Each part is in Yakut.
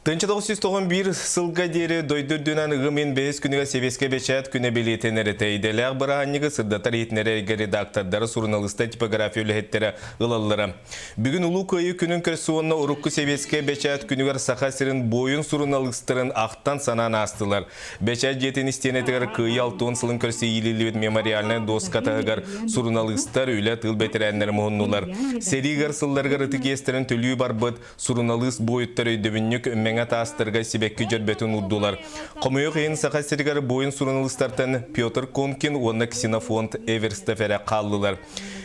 1991 сылга диэри дойду үрдүнэн ыам ыйын бэһис күнүгэр Сэбиэскэй бэчээт күнэ бэлиэтэнэр этэ. Идэлээх бырааһынньыгы сырдатар иһитиннэрэр эйгэ редактордара, суруналыыстар, типография үлэһиттэрэ ылаллара. Бүгүн Улуу Кыайыы күнүн көрсө уонна урукку Сэбиэскэй бэчээт күнүгэр Саха сирин буойун суруналыыстарын ахтан-санаан аастылар. Бэчээт дьиэтин истиэнэтигэр Кыайыы 60 сылын көрсө иилиллибит мемориальнай доска таһыгар суруналыыстар, үлэ, тыыл бэтэрээннэрэ муһуннулар. Сэрии ыар сылларыгар ытык иэстэрин төлүү барбыт суруналыыс буойуттар өйдөбүнньүк мэҥэ таастарга сибэкки дьөрбөтүн уурдулар. Хомойуох иһин Саха сиригэр буойун суруналыыстартан Петр Конкин уонна Ксенофонт Эверстов эрэ хааллылар.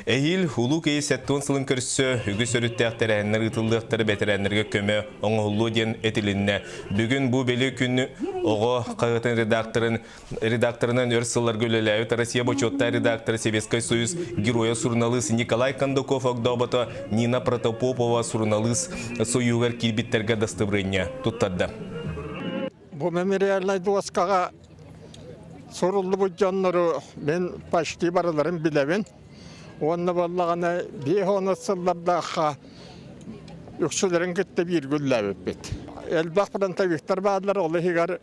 Эһиил Улуу Киһи 70 сылын көрсө үгүс өрүттээх тэрээһиннэр ыытыллыахтара бэтэрээннэргэ көмө оҥоһуллуо диэн этилиннэ. Бүгүн бу бэлиэ күн оҕо хаһыатын редакторын редакторынан өр сылларга үлэлээбит Россия бочуоттаах редактора Советскай Союз геройа суруналыыс Николай Кондаков огдообото Нина Протопопова суруналыыс союһугар киирбиттэргэ дастабырыанньа туттарда. Бу мемориальнай дуоскаҕа суруллубут дьоннору мин почти барыларын билэбин. Уонна буоллаҕына биэс уон сыллардаахха үксүлэрин кытта бииргэ үлэлээбиппит. Элбэх фронтовиктар бааллар, ол иһигэр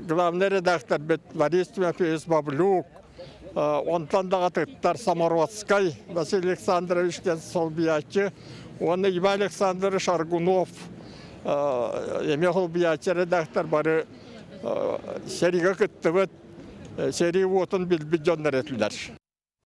главный редакторбыт Борис Тимофеевич Баблюк, онтон даҕатыттар Самородскай Василий Александрович диэн солбуйааччы уонна Иван Александрович Аргунов эмиэ солбуйааччы редактор бары сэриигэ кыттыбыт, сэрии уотун билбит дьоннор этилэр.